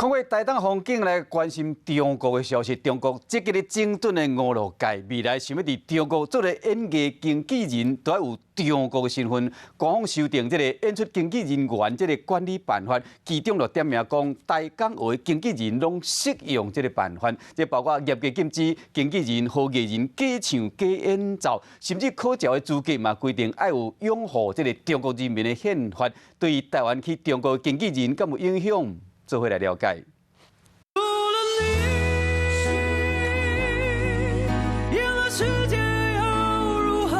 看過台東風景來關心中國的消息，中國積極咧整頓的娛樂界，未來想欲佇中國做个演藝經紀人，都愛有中國的身份。官方修訂這個演出經紀人員這個管理辦法，其中就點名講，台港澳的經紀人攏適用這個辦法，這包括業界禁止經紀人予藝人假唱假演奏，甚至考照的資格嘛規定愛有擁護這個中國人民的憲法，對台灣去中國經紀人敢有影響？做伙來了解。除了你，贏了世界又如何？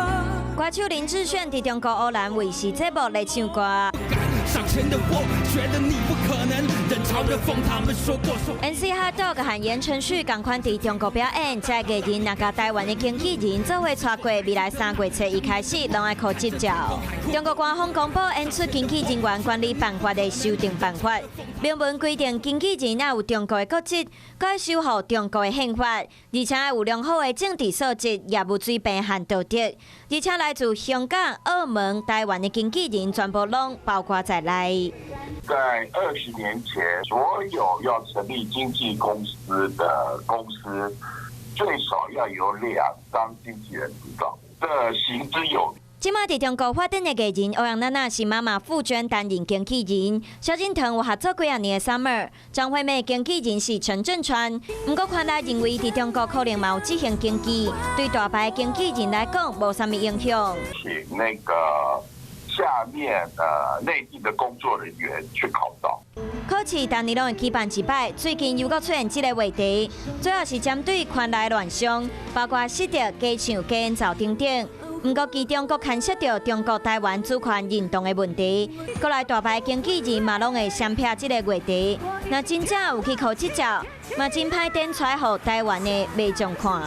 歌手林志炫佇中國湖南衛視節目來唱歌。上前的我覺得你不可能，人嘲人諷，他們說過。 MC HotDog 和言承旭仝款佇中國表演，這個藝人若佮台灣的經紀人做伙帶過，未來3月初一開始，攏愛考執照。中國官方公布演出經紀人員管理辦法的修訂辦法，明文規定經紀人愛有中國的國籍，閣愛守護中國的憲法，而且愛有良好的政治素質、業務水平和道德。而且來自香港、澳門、台灣的經紀人全部攏包括在內。在20年前，所有要成立經紀公司的公司，最少要有兩張經紀人執照，這行之有。這馬佇中國發展的藝人歐陽娜娜是媽媽傅娟擔任經紀人，蕭敬騰有合作幾仔年的 Summer，張惠妹經紀人是陳鎮川。毋過圈內認為佇中國可能嘛有執行經紀，對大牌經紀人來講無啥物影響。請那個下面內地的工作人員去考照。考試逐年攏會舉辦一擺，最近又閣出現這個話題，主要是針對圈內亂象，包括失德、假唱、假演奏等等。毋過其中閣牽涉著中國台灣主權認同的問題，國內大牌經紀人嘛攏會閃避這個話題。若真正有去考執照，嘛真歹展出來予台灣的民眾看。